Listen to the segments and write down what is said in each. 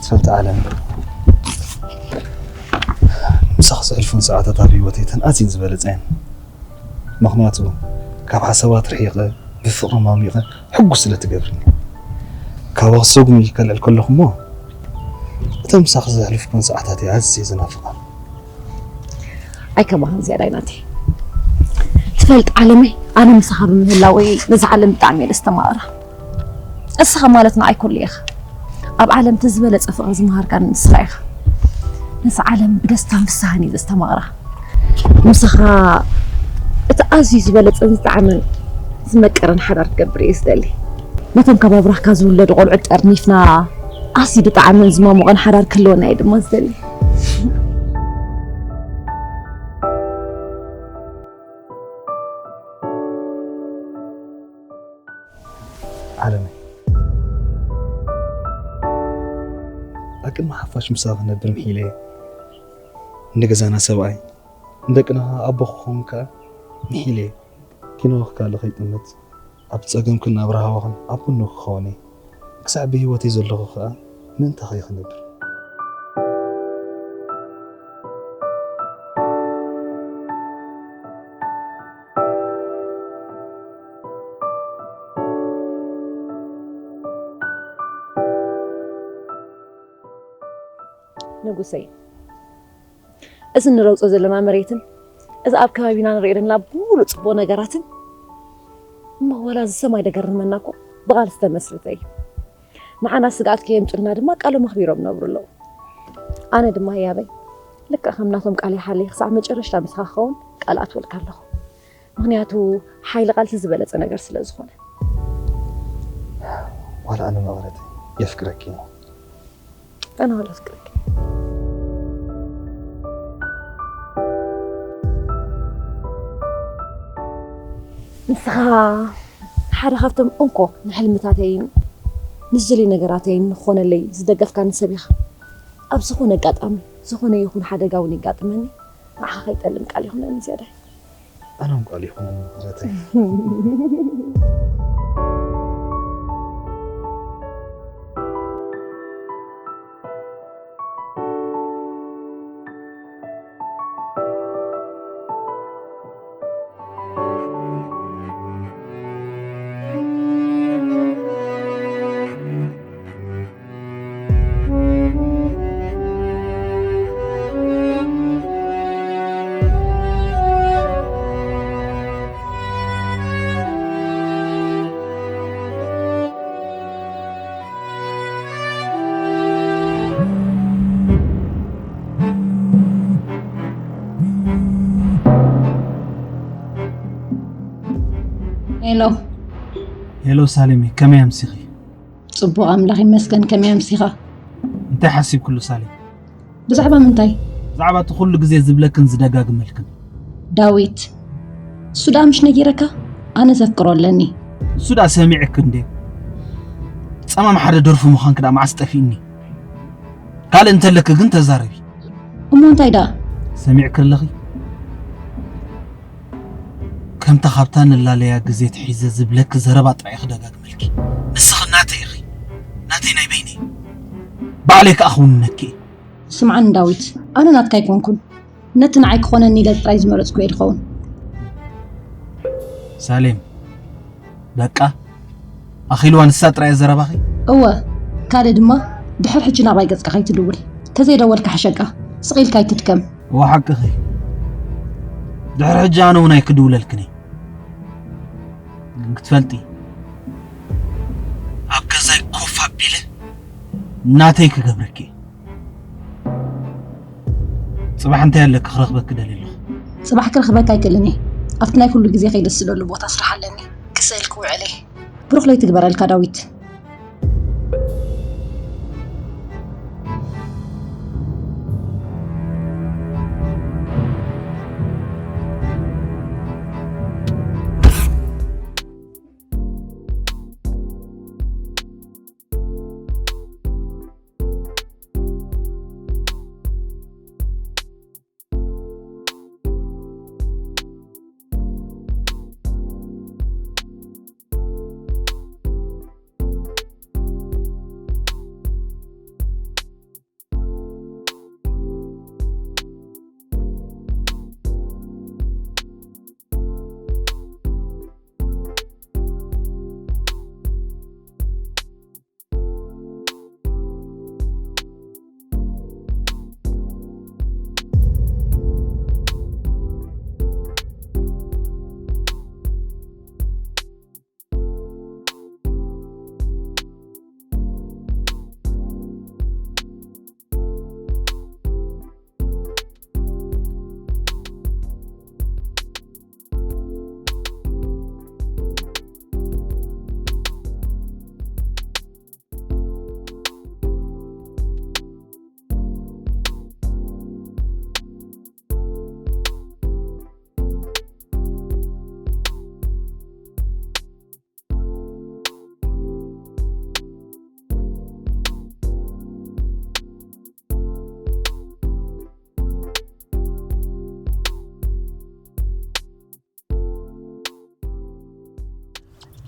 ፈልቲ ዓለም፣ ምሳኽ ዘሕልፉን ሰዓታት ኣብ ህይወተይ እተን ኣዝየን ዝበለጸ እየን። ምኽንያቱ ካብ ሓሳባት ርሒቐ ብፍቕሪ ማሚቐ ሕጉስ ስለ ትገብርኒ። ካብ ኣኽሰጉሚ ከልዕል ከለኹ እሞ እተን ምሳኽ ዘሕልፍኩን ሰዓታት እየ ኣዝየ ዝናፍቐን። ኣይከማኻን ዝያዳይ ናተይ። ትፈልጥ ዓለመይ፣ ኣነ ምሳኻ ብምህላወይ ነዚ ዓለም ብጣዕሚ እየ ደስተማቕራ። እስኻ ማለት ንዓይ ኩሉ ኢኻ። ኣብ ዓለም እቲ ዝበለጸ ፍቕሪ ዝመሃርካኒ ንስኻ ኢኻ። ነዚ ዓለም ብደስታን ፍስሃን እየ ዘስተማቕራ። ምሳኻ እቲ ኣዝዩ ዝበለጸን ዝጠዓመን ዝመቀረን ሓዳር ክገብር እየ ዝደሊ። ነቶም ካብ ኣብራኽካ ዝውለዱ ቆልዑት ጠርኒፍና ኣዝዩ ዝጠዓመን ዝማሞቐን ሓዳር ክህልወና እየ ድማ ዝደሊ። ዓለመይ፣ ኣብ ቅድሚ ሓፋሽ ምሳኻ ክነብር ምሒለ፣ ንገዛና ሰብኣይ፣ ንደቅና ኣቦ ክኸውን ከኣ ምሒለ፣ ኪኖ ክካለ ከይጥምት፣ ኣብ ጸገምክን ኣብ ራህዋኽን ኣብ ጎንኺ ክኸውን እየ። ክሳዕ ብህይወተይ ዘለኹ ከኣ ምእንታኺ ክነብር። ንጉሰይ፣ እዚ እንረግጾ ዘለና መሬትን እዚ ኣብ ከባቢና ንሪኦ ዘለና ብሙሉእ ጽቡቕ ነገራትን እሞ ወላ እዚ ሰማይ ደገርመና እኮ ብቓል ዝተመስረተ እዩ። ንዓና ስግኣት ከየምጹልና ድማ ቃሎም ኣኽቢሮም ነብሩ ኣለዉ። ኣነ ድማ ህያበይ ልክዕ ከም ናቶም ቃል ይሓለይ ክሳዕ መጨረሽታ ምሳኻ ክኸውን ቃል ኣትወልካ ኣለኹ። ምኽንያቱ ሓይሊ ቃልሲ ዝበለጸ ነገር ስለ ዝኾነ። ዋላ ኣነ መቐረተይ የፍቅረኪ እየ። ኣነ ዋላ ኣፍቅረኪ። ንስኻ ሓደ ካብቶም እንኮ ንሕልምታተይን ንዝደልዩ ነገራተይን ንኾነለይ ዝደገፍካኒ ሰብ ኢኻ። ኣብ ዝኾነ ኣጋጣሚ ዝኾነ ይኹን ሓደጋ እውን ይጋጥመኒ ንዓኻ ከይጠልም ቃል ይኹነኒ ዝያዳይ። ኣነ እውን ቃል ይኹነኒ መቐረተይ። ሄሎ። ሄሎ ሳሌመይ፣ ከመይ ኣምሲኺ? ጽቡቕ ኣምላኽ ይመስገን፣ ከመይ ኣምሲኻ? እንታይ ሓሲብክሉ ሳሌም? ብዛዕባ ምንታይ? ብዛዕባ እቲ ኩሉ ግዜ ዝብለክን ዝደጋግመልክን። ዳዊት፣ እሱ ደኣ ምሽ ነጊረካ? ኣነ ዘፍቅሮ ኣለኒ። እሱ ደኣ ሰሚዕክ እንዴ? ጸማም ሓደ ደርፊ ምዃንክ ደኣ መዓስ ጠፊእኒ? ካልእ እንተለኪ ግን ተዛረቢ። እሞ እንታይ ደኣ? ሰሚዕኪ ኣለኺ? ከምታ ካብታ ንላለያ ግዜ ትሒዘ ዝብለኪ ዘረባ ጥራይ ክደጋግመልኪ። ንስኺ ናተይ ኢኺ። ናተይ ናይ በይነይ። ባዕለይ ከኣ ክውንነኪ እየ። ስምዓኒ ዳዊት፣ ኣነ ናትካ ኣይኮንኩን። ነቲ ንዓይ ክኾነኒ ኢለ ጥራይ ዝመረጽኩ እየ ድኸውን። ሳሌም፣ በቃ ኣኺልዋ ንሳ ጥራይ እያ ዘረባኺ? እወ፣ ካልእ ድማ ድሕር ሕጂ ናባይ ገጽካ ከይትድውል። ተዘይደወልካ ሕሸቃ፣ ስቕ ኢልካ ኣይትድከም። እወ ሓቅኺ። ድሕር ሕጂ ኣነ እውን ኣይክድውለልክን እየ። ግን ክትፈልጢ፣ ኣብ ገዛይ ኮፍ ኣቢለ ናተይ ክገብረኪ እየ። ጽባሕ እንታይ ኣለኪ ክረኽበኪ ደልየ ኣለኹ። ጽባሕ ክረኽበካ ኣይክእልን እየ። ኣብቲ ናይ ኩሉ ግዜ ከይደ ዝስእለሉ ቦታ ስራሕ ኣለኒ። ክስእል ክውዕል እየ። ብሩኽ ለይቲ ይግበረልካ ዳዊት።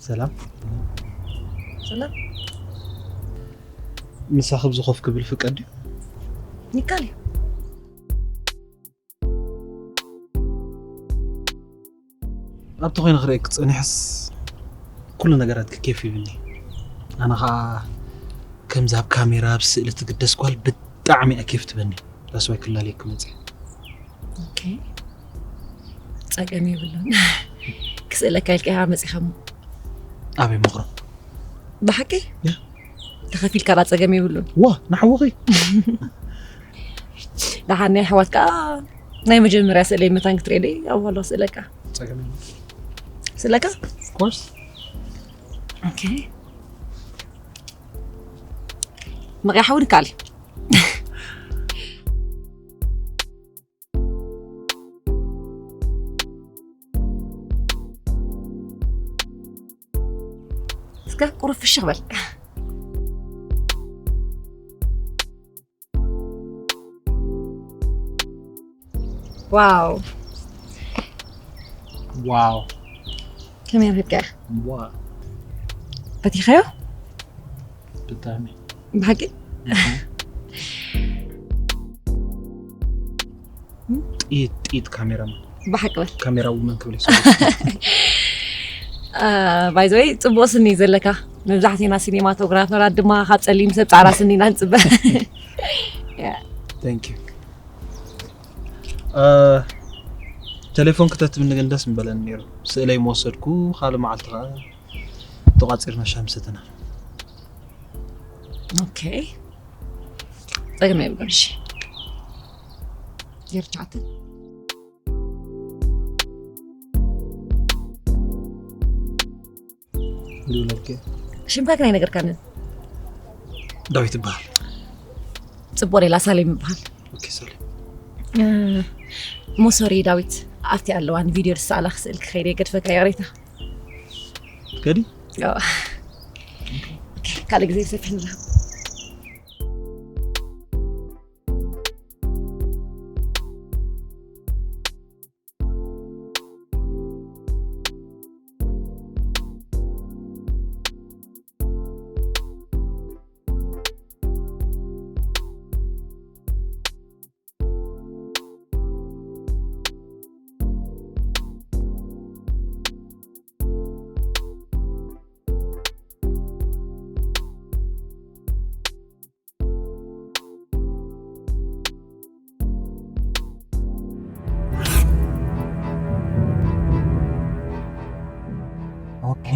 ሰላም። ሰላም። ምሳኺ ኣብዚ ኮፍ ክብል ፍቀድ ድዩ? ይካል እዩ። ኣብቲ ኮይነ ክርእየኪ ክጸኒሐስ ኩሉ ነገራት ክኬፍ ይብኒ። ኣነ ኸዓ ከምዚ ኣብ ካሜራ ኣብ ስእሊ ትግደስ ጓል ብጣዕሚ እያ ኬፍ ትበኒ። ዳስዋይ ክላለየኪ መጽእ። ኦኬ፣ ጸገም የብሉን። ክስእለካ ኢልካ ኢኻ መጺኻ እሞ። ኣበይ ምኽሮ? ብሓቂ ያ። ተኸፊልካ ዳ ጸገም የብሉን። ዋ ንሓወኺ። ደሓን ናይ ኣሕዋት ከዓ ናይ መጀመርያ ስእለይ መታን ክትርእየለይ ኣብ ዋሎ ስእለካ። ጸገም ስእለካ? ኮርስ። ኦኬ፣ መቕያ ሓውን ካል። እስከ ቁሩብ ፍሽኽ በል። ዋው፣ ዋው። ከመይ ረኺብካ? ዋ ፈቲኻዮ? ብጣዕሚ። ብሓቂ? ጥይት ጥይት ካሜራማን። ብሓቂ በል። ካሜራ ውመን ክብል እየ። ባይዘወይ፣ ጽቡቕ ስኒ ዘለካ። መብዛሕትና ሲኔማቶግራፈራት ድማ ካብ ጸሊም ሰብ ጻዕዳ ስኒና ንጽበ። Thank you። ቴሌፎን ክተትብኒ ግን ደስ ምበለኒ ነይሩ። ስእለይ መወሰድኩ። ካልእ መዓልቲ ከዓ ተቋፂርና ሻሂ ምሰተና። ኦኬ፣ ጸገም የብሉን። እሺ፣ ጌርቻትን ልብለልከ ሽምካ ግን ኣይነገርካንን። ዳዊት ይበሃል። ጽቡቕ ሌላ ሳሌም ይበሃል። ኦኬ ሳሌም። ሞ ሶሪ ዳዊት፣ ኣብቲ ኣለዋ ንቪድዮ ዝሰኣላ ክስእል ክኸይድ እየ፣ ገድፈካ ይቕሬታ። ከዲ ያው፣ ካልእ ግዜ ሰፊሕ ንረኸብ። ኦኬ፣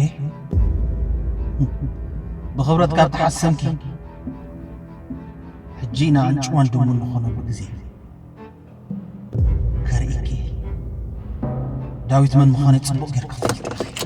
ብኽብረት ካብ ተሓሰምኪ ሕጂ ኢና ኣንጭዋን ድሙን ንኾነሉ ግዜ ከርእየኪ። ዳዊት መን ምዃነ ጽቡቕ ጌርካ ትፈልጢ ኢኺ።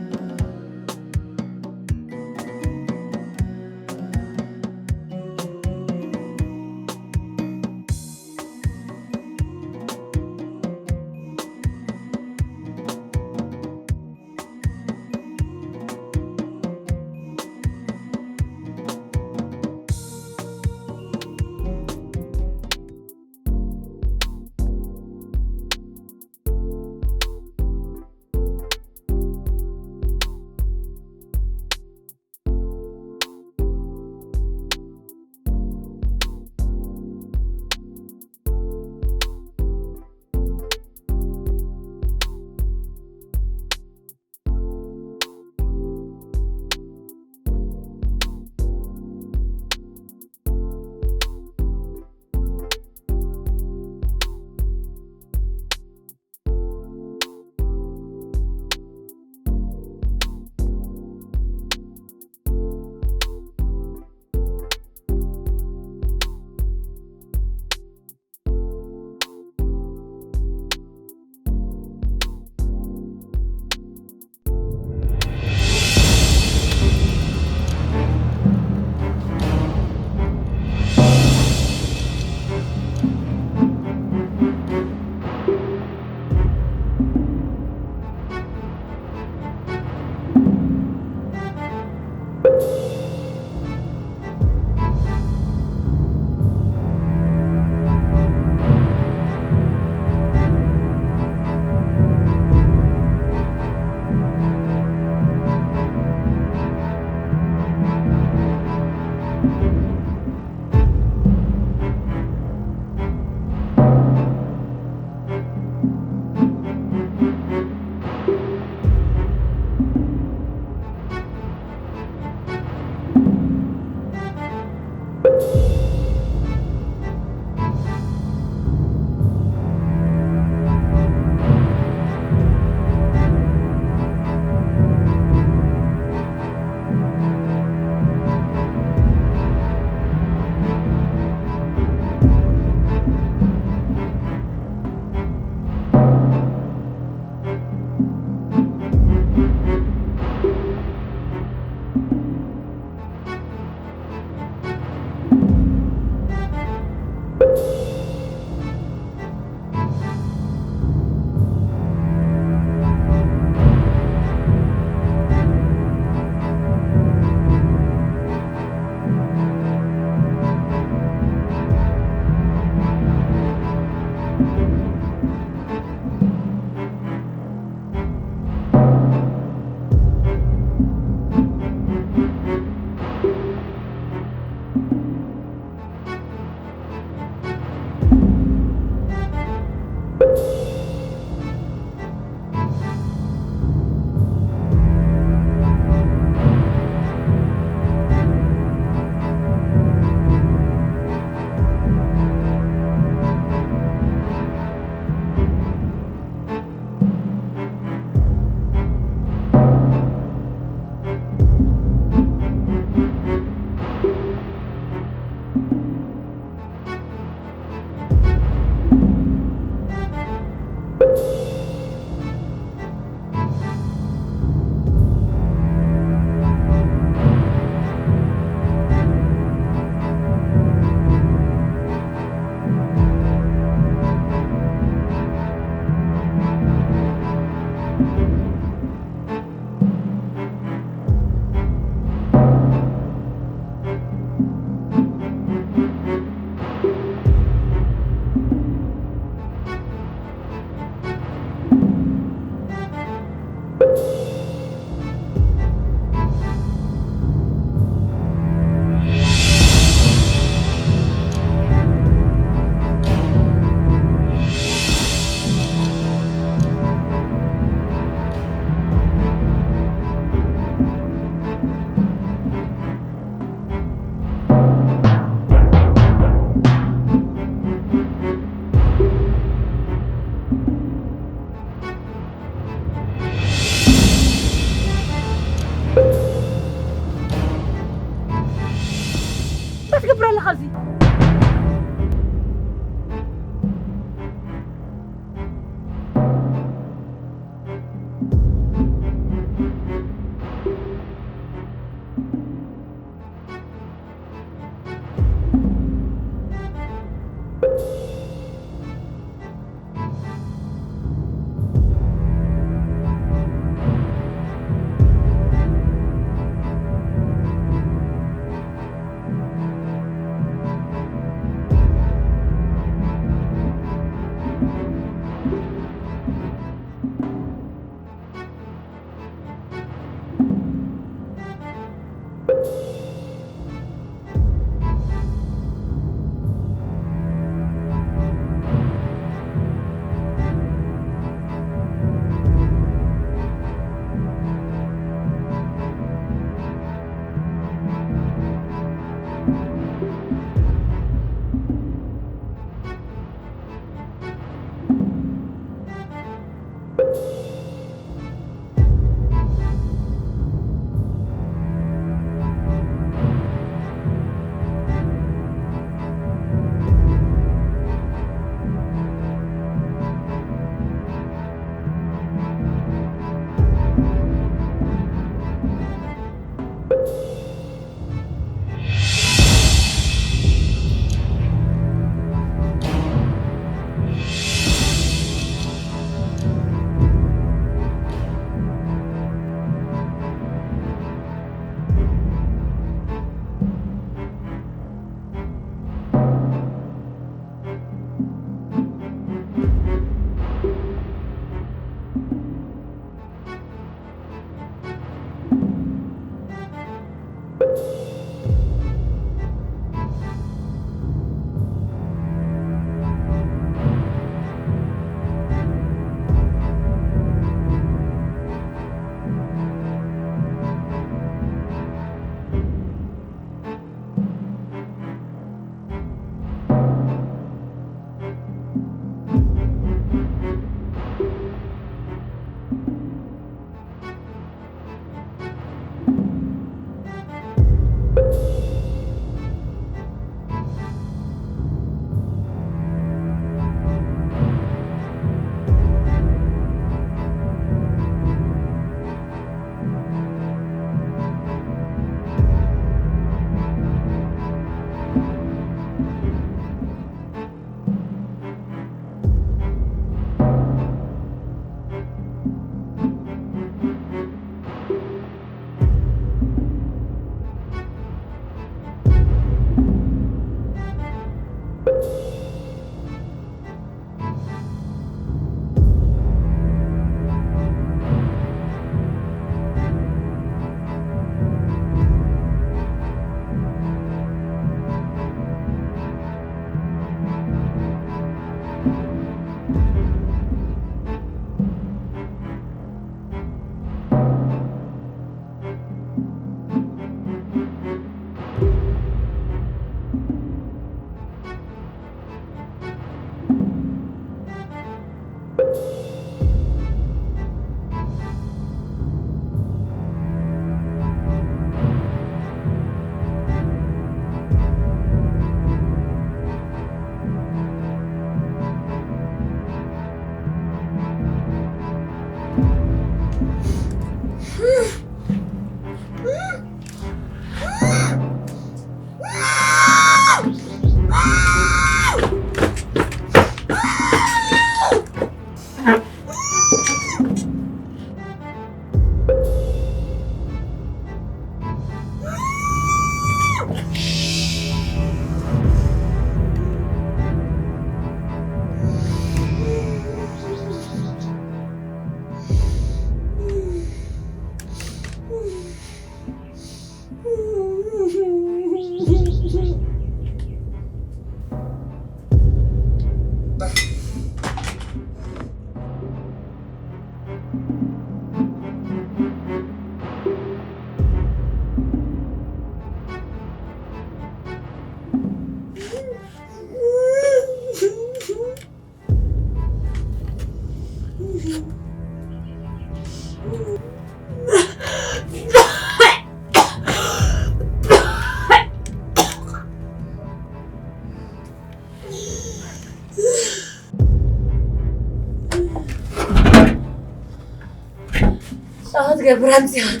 ጣዖት ገብር ኣምፅዮን።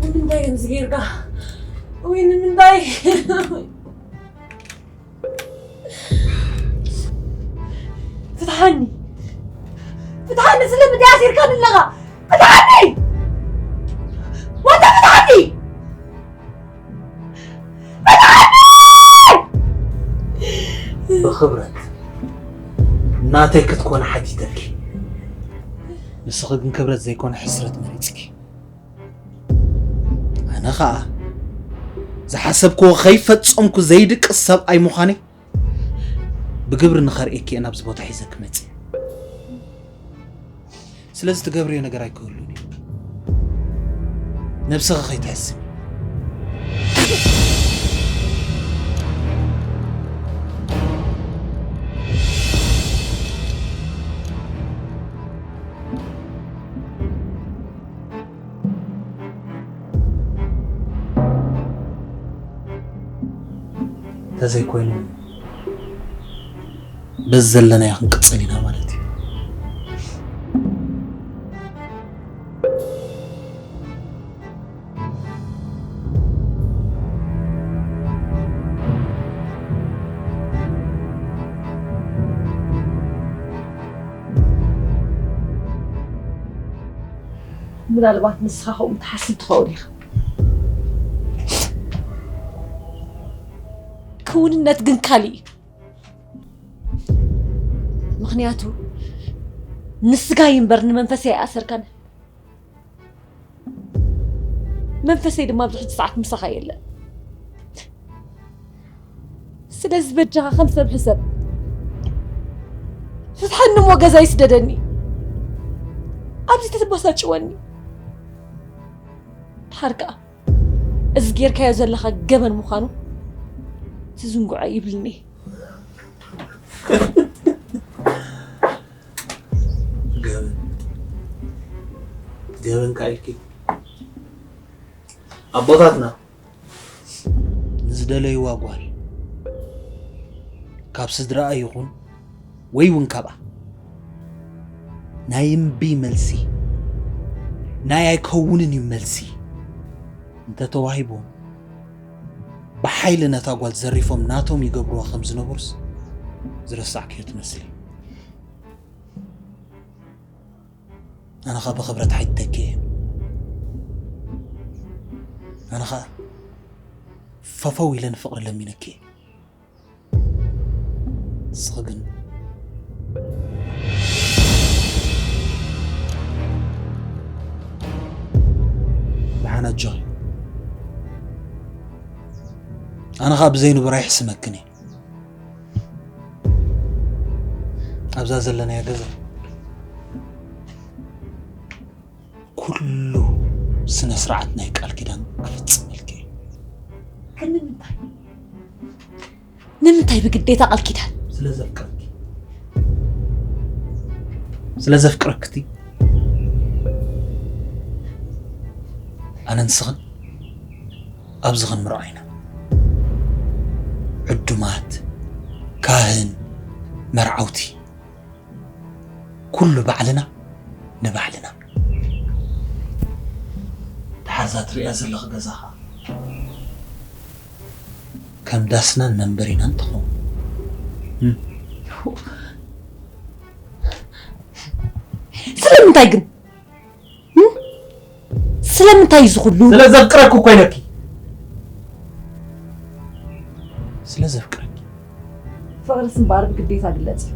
ንምንታይ ከምዚ ጌርካ? ወይ ንምንታይ? ፍትሓኒ! ፍትሓኒ! ስለምንታይ ኣሲርካኒ ኣለኻ? ፍትሓኒ! ወዲ ፍትሓኒ! ፍትሓኒ! ብኽብረት ናተይ ክትኮነ ሓቲተኪ። ንስኺ ግን ክብረት ዘይኮነ ሕስረት መሪጽኪ። ኣነ ኸኣ ዝሓሰብክዎ ከይፈጸምኩ ዘይድቅስ ሰብኣይ ምዃነይ ብግብሪ ንኸርእየኪ እየ ናብዚ ቦታ ሒዘኪ መጺእ። ስለዚ ትገብርዮ ነገር ኣይክህሉን እዩ። ነብስኺ ከይትሕስቢ። እንተዘይኮይኑ በዚ ዘለናዮ ክንቅጽል ኢና ማለት እዩ። ምናልባት ንስኻ ከምኡ ትሓስብ ትኸውን ኢኻ። ክውንነት ግን ካልእ እዩ። ምኽንያቱ ንስጋይ እምበር ንመንፈሰይ ኣይኣሰርካን። መንፈሰይ ድማ ኣብዚ ሕጂ ሰዓት ምሳኻ የለን። ስለዚ በጃኻ ከም ሰብ ሕሰብ። ፍትሓኒ እሞ ገዛይ ስደደኒ። ኣብዚ ተተበሳጭወኒ። ድሓር ከኣ እዚ ጌርካዮ ዘለኻ ገበን ምዃኑ ትዝንግዖ ይብልኒ። ገበን፣ ገበን ከኣ ኢልኪ? ኣቦታትና ንዝደለይዋ ጓል ካብ ስድራኣ ይኹን ወይ እውን ካብኣ ናይ እምቢ መልሲ፣ ናይ ኣይከውንን እዩ መልሲ እንተተዋሂብዎም፣ ብሓይሊ ነታ ጓል ዘሪፎም ናቶም ይገብርዋ ከም ዝነበሩስ ዝረሳዕክዮ ትመስሊ። ኣነ ኸኣ ብኽብረት ሓይተኪ እየ። ኣነ ኸኣ ፈፈው ኢለ ንፍቕሪ ለሚነኪ እየ። ንስኺ ግን ደሓን ኣጆኺ። ኣነ ኸኣ ብዘይ ንቡር ኣይሕስመክን እየ። ኣብዛ ዘለናያ ገዛ ኩሉ ስነ ስርዓት ናይ ቃል ኪዳን ክፍጽመልኪ እየ። ግን ንምንታይ? ንምንታይ ብግዴታ ቃል ኪዳን? ስለ ዘፍቅረኪ። ስለ ዘፍቅረክቲ ኣነን ንስኽን ኣብዚ ክንምርዖ ኢና። ዕዱማት፣ ካህን፣ መርዓውቲ፣ ኩሉ ባዕልና ንባዕልና። ደሓር እዛ ትርእያ ዘለኺ ገዛ ኸኣ ከም ዳስናን መንበሪናን ትኸውን። እም። ስለምንታይ ግን? እም? ስለምንታይ እዩ እዚ ኩሉ? ስለ ዘፍቅረኪ እኮ ኢለኪ። ስለ ዘፍቅረኪ። ፍቕርስ እምበኣር ብግዴታ ግለጽ እዩ።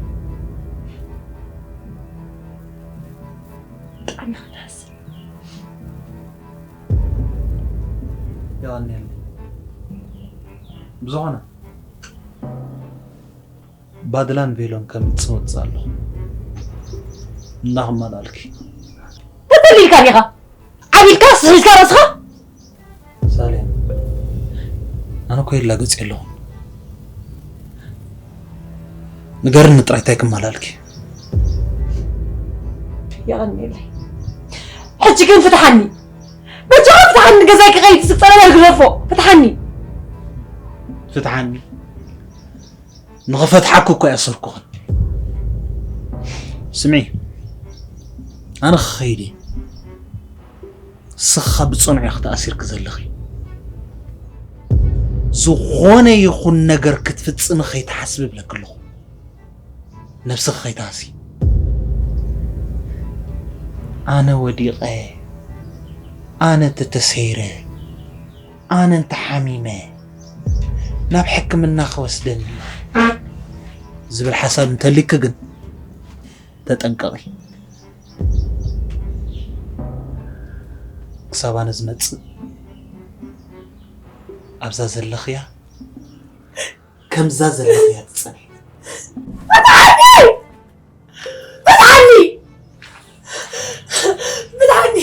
ብጣዕሚ ክትሕስን። የቐንየለይ። ብዝኾነ ባድላን ቬሎን ከምጽእ እወጽእ ኣለኹ። እንዳኸማልኣልኪ። ተተሊልካ ዲኻ? ዓቢድካ ስሒልካ ርእስኻ? ሳሌም፣ ኣነ እኮ ይላገጽ የለኹን። ንገርኒ ጥራይ እንታይ ክማልኣልኪ? የቐንየለይ። ሕጂ ግን ፍትሓኒ። በጃኻ ፍትሓኒ፣ ገዛይ ክኸይድ ዝጸረ ግደፎ። ፍትሓኒ። ፍትሓኒ? ንኽፈትሓኪ እኮ እየ ኣሰርኩኽን። ስምዒ፣ ኣነ ክኸይድ እየ። ንስኻ ብጽኑዕ ኢኻ ተኣሲርኪ ዘለኺ። ዝኾነ ይኹን ነገር ክትፍጽሚ ከይትሓስቢ እብለኪ ኣለኹ። ነብስኺ ከይትሃሲ። ኣነ ወዲቐ፣ ኣነ ተተሰይረ፣ ኣነ እንተሓሚመ ናብ ሕክምና ክወስደኒ ዝብል ሓሳብ እንተሊኪ ግን ተጠንቀቒ። ክሳብ ኣነ ዝመጽእ ኣብዛ ዘለኽያ ከምዛ ዘለኽያ ትጸንሒ። ብትዓኒ! ብትዓኒ!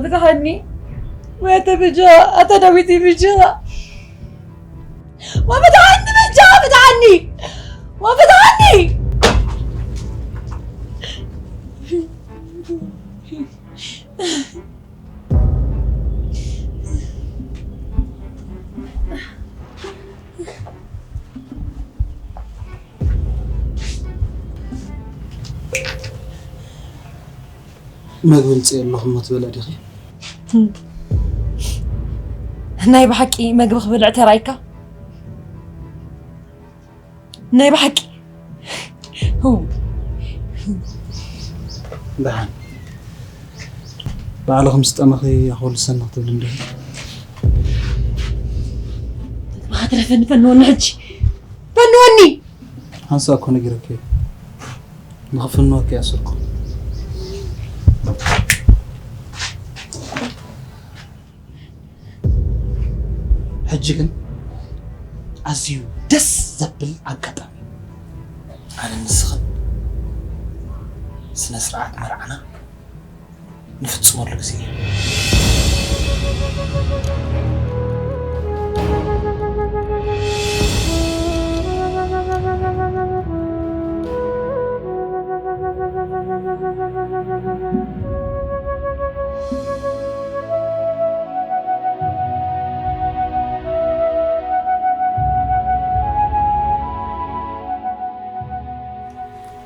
ፍትሓኒ። ወተ ብጃ፣ ኣታ ዳዊት ብጃ። ወፍትሓኒ ብጃ፣ ፍትሓኒ። ወፍትሓኒ። መግቢ ምጽእ ኣለኹ እሞ ትበልዕ ዲኺ? ናይ ብሓቂ መግቢ ክበልዕ ተራይካ? ናይ ብሓቂ? ህው። ደሓን። ባዕልኺ ምስ ጠመኺ ኣኹልሰኒ ክትብሊ እንዲኺ? መግብኻ ትረፈኒ፣ ፈንወኒ ሕጂ። ፈንወኒ! ሓንሳእ እኮ ነጊረኪ እየ። ንኽፍንወኪ እየ ኣሰርኩ። ሕጂ ግን ኣዝዩ ደስ ዘብል ኣጋጣሚ። ኣነ ንስኽን ስነ ስርዓት መርዓና ንፍጽመሉ ግዜ እዩ።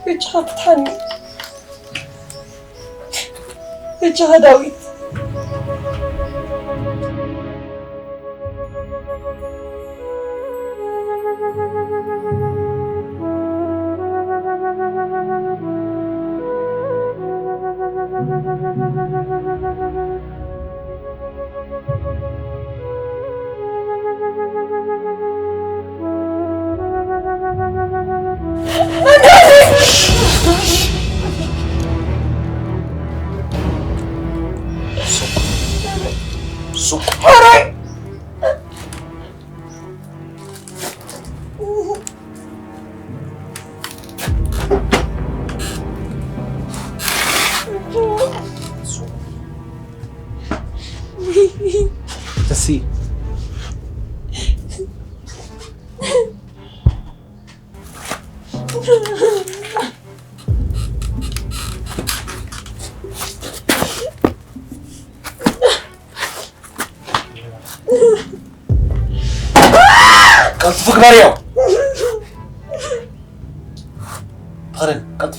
ብቻ ፍትሓኒ። ብቻ ዳዊት። ተሲ። ቀልጥፊ ግበርዮ። ተኸደን ቀልጥፊ።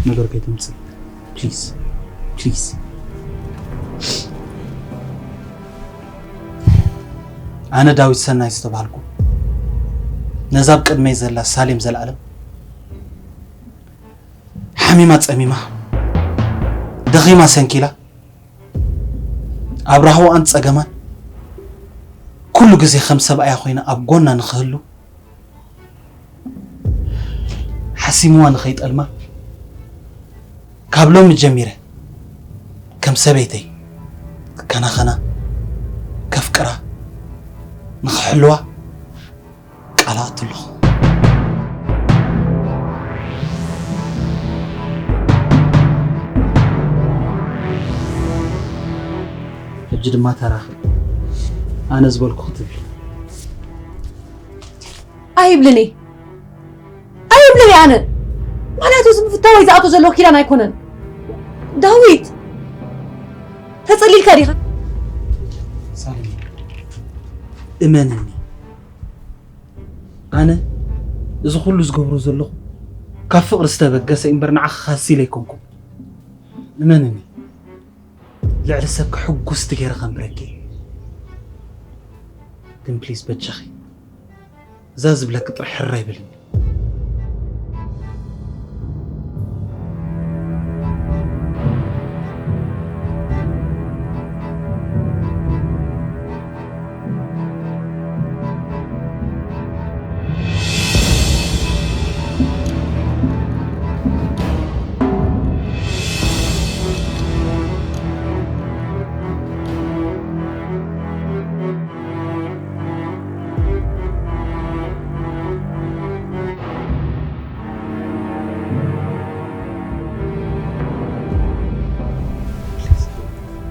ነገር ከይትምጽእ ፕሊዝ፣ ፕሊዝ። ኣነ ዳዊት ሰናይ ዝተባህልኩ፣ ነዛ ኣብ ቅድመይ ዘላ ሳሌም ዘልኣለም፣ ሓሚማ ጸሚማ፣ ደኺማ ሰንኪላ፣ ኣብ ራህዋኣን ጸገማን ኩሉ ግዜ ከም ሰብኣያ ኮይነ ኣብ ጎና ንኽህሉ፣ ሓሲምዋ ንኸይጠልማ፣ ካብ ሎሚ ጀሚረ ከም ሰበይተይ ክከናኸና፣ ከፍቅራ፣ ንኽሕልዋ ቃል ኣእቱ ኣለኹ። ሕጂ ድማ ተራኺ ኣነ ዝበልኩ ክትብል። ኣይብልን እየ። ኣይብልን እየ ኣነ። ምኽንያቱ እዚ ብፍታወይ ዝኣቱ ዘለኹ ኪዳን ኣይኮነን። ዳዊት፣ ተጸሊልካ ዲኻ? ሳሚ፣ እመንኒ። ኣነ እዚ ኩሉ ዝገብሮ ዘለኹ ካብ ፍቕሪ ዝተበገሰ እምበር ንዓኻ ካሲለ ኣይኮንኩን። እመንኒ። ልዕሊ ሰብ ከሕጉስቲ ገይረ ከንብረኪ እየ። ግን ፕሊዝ በጃኺ እዛ ዝብለኪ ጥራሕ ሕር ኣይበልኒ።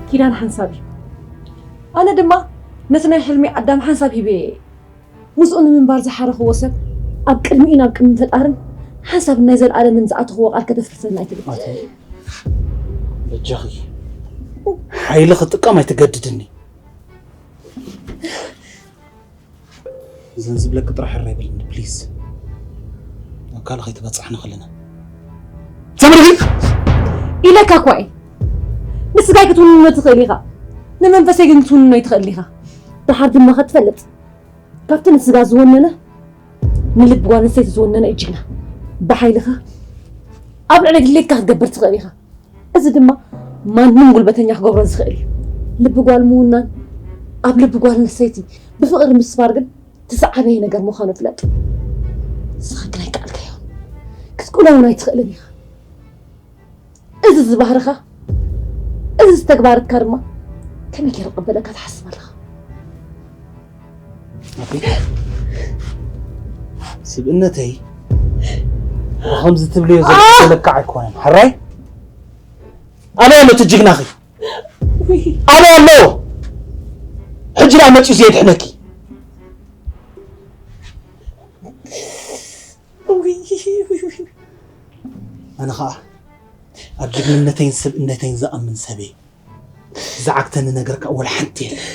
ኪዳን ሓንሳብ እዩ። ኣነ ድማ ነቲ ናይ ሕልሚ ኣዳም ሓንሳብ ሂበ እየ። ምስኡ ንምንባር ዝሓረኽዎ ሰብ ኣብ ቅድሚኡ ናብ ቅድሚ ፈጣርን ሓንሳብ ናይ ዘለኣለምን ዝኣተኽዎ ቃል ከተፍርሰና ኣይትብል። ኣቲ በጃኺ ሓይሊ ክጥቀም ኣይትገድድኒ። እዘን ዝብለኪ ጥራሕ ሕራይ በልኒ ፕሊዝ። ኣብ ካልእ ከይተባጻሕና ከለና። ሰምሪ! ኢለካ እኳ እየ። ንስጋይ ክትውንኖ ትኽእል ኢኻ፣ ንመንፈሰይ ግን ክትውንኖ ኣይትኽእል ኢኻ። ደሓር ድማ ከትፈልጥ፣ ካብቲ ንስጋ ዝወነነ ንልቢ ጓል ኣንስተይቲ ዝወነነ እዩ ጅግና። ብሓይልኻ ኣብ ልዕሊ ድሌትካ ክትገብር ትኽእል ኢኻ። እዚ ድማ ማንም ጉልበተኛ ክገብሮ ዝኽእል እዩ። ልቢ ጓል ምውናን ኣብ ልቢ ጓል ኣንስተይቲ ብፍቕሪ ምስፋር ግን እቲ ዝዓበየ ነገር ምዃኑ ፍለጥ። ንስኻ ግን ኣይከኣልካዮን። ክትክእሎ እውን ኣይትኽእልን ኢኻ። እዚ ዝባህርኻ፣ እዚ ዝተግባረትካ ድማ ከመይ ገይሩ ክቕበለካ ትሓስብ ኣለኻ? ኣቲ ስብእነተይ ብኸምዚ ትብልዮ ዘለካ ኣይኮነን። ሕራይ ኣበይ ኣሎ እቲ ጅግናኺ? ኣበይ ኣሎ? ሕጂ ደኣ መጺኡ ዘየድሕነኪ። ኣነ ኸኣ ኣብ ጅግንነተይን ስብእነተይን ዝኣምን ሰብ እየ። ዝዓግተኒ ነገር ከኣ ወላ ሓንቲ የለን።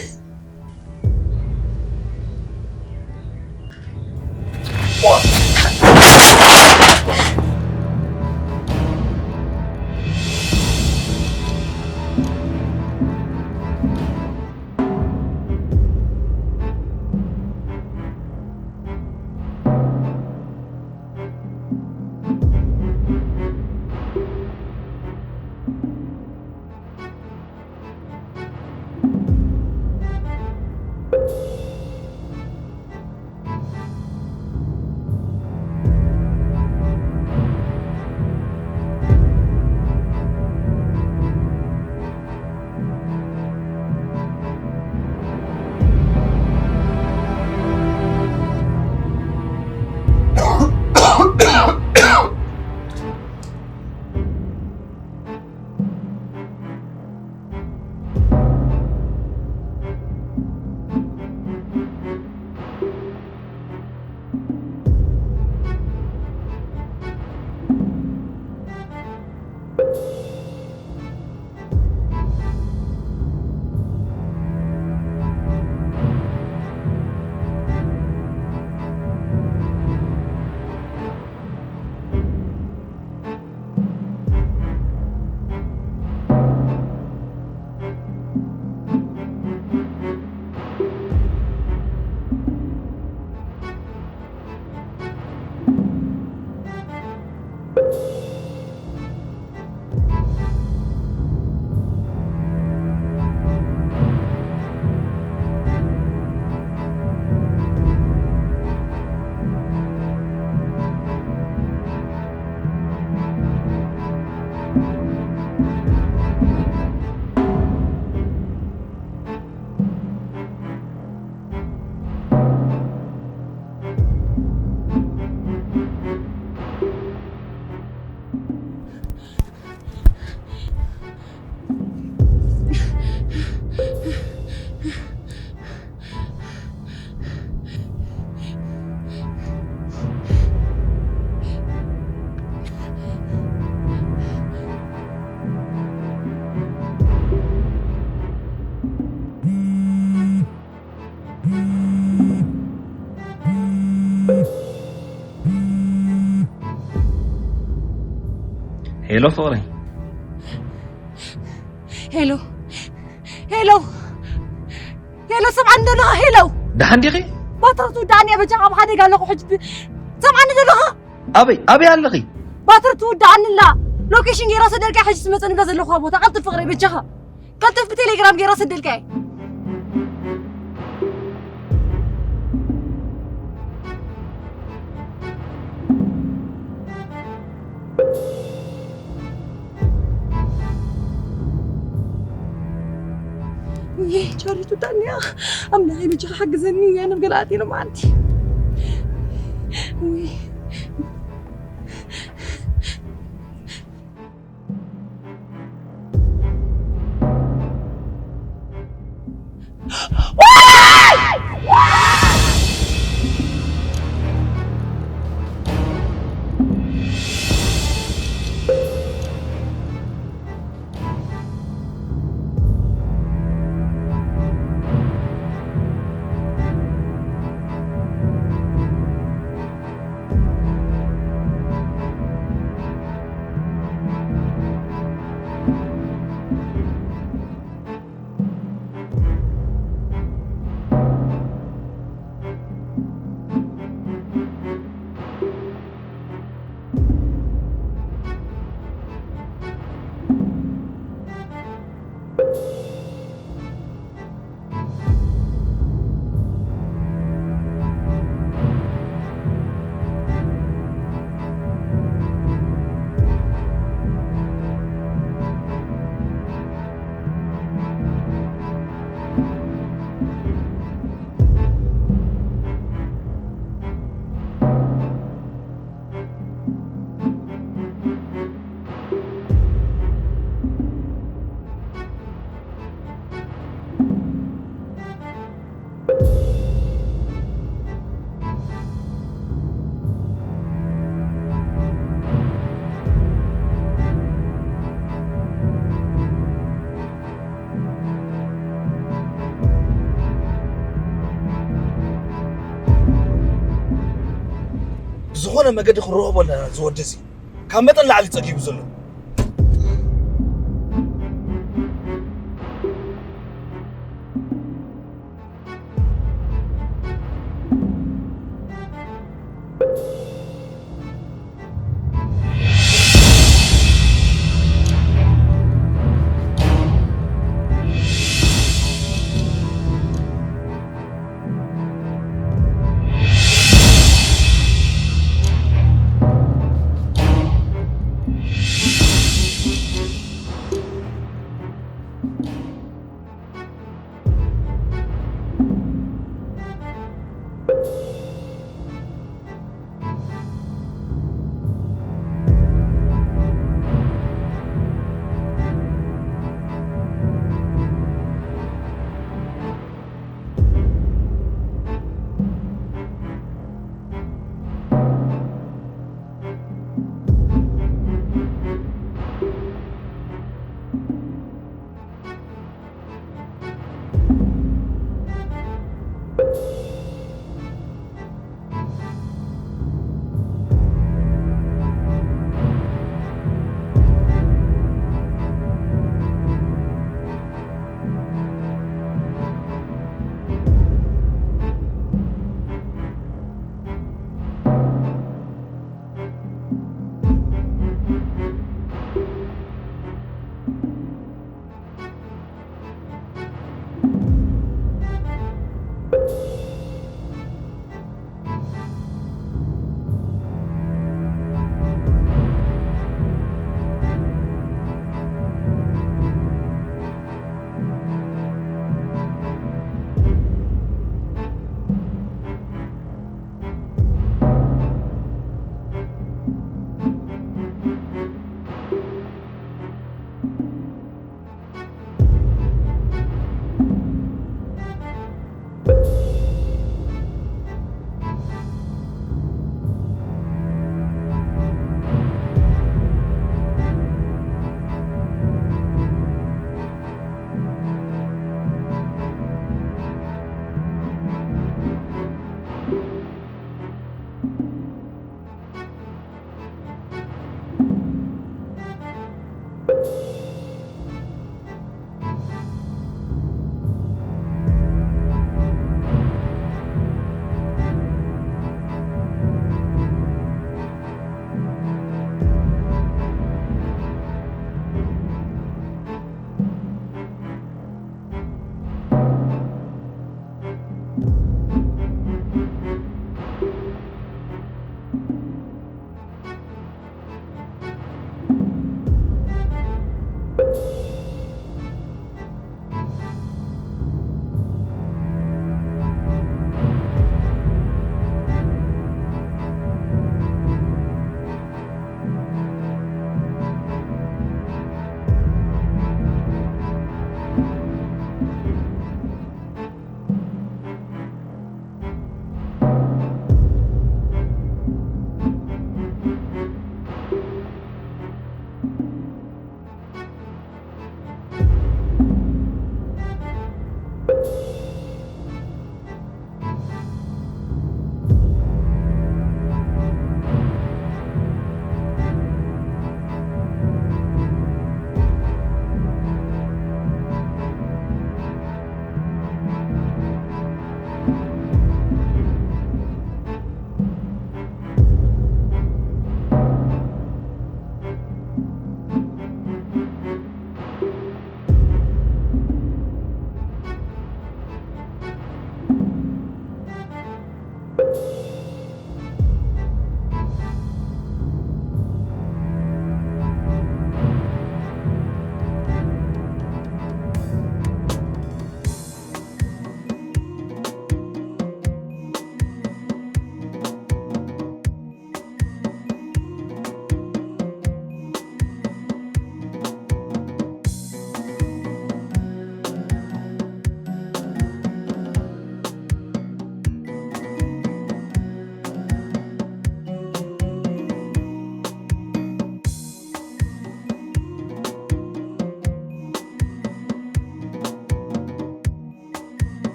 ሄሎ ፍቕረይ። ሄሎ፣ ሄሎ፣ ሄሎ፣ ሰምዓኒ ዶ ኣለኻ? ሄሎ። ደሓን ዲኺ? ባትሪ ትውድኣኒ እያ፣ በጃኻ ኣብ ሓደጋ ኣለኹ ሕጂ። ብ-፣ ሰምዓኒ ዶ ኣለኻ? ኣበይ፣ ኣበይ ኣለኺ? ባትሪ ትውድኣኒ ኣላ። ሎኬሽን ገይረ ሰደልካ፣ ሕጂ ትመጸኒ እዛ ዘለኹዋ ቦታ። ቀልጥፍ ፍቕረይ፣ በጃኻ። ቀልጥፍ ብቴሌግራም ገይረ ሰደልካ እየ። ውይ፣ ቻሪቱ ዳንያ፣ ኣምላኸይ በጃኻ ሓግዘኒ፣ ያንም ገለ ኣጢሎም ኣንቲ። ውይ። ዝኾነ መገዲ ክንረኽቦ ኣለና። ዝወዲ እዚ ካብ መጠን ላዕሊ ጸጊቡ ዘሎ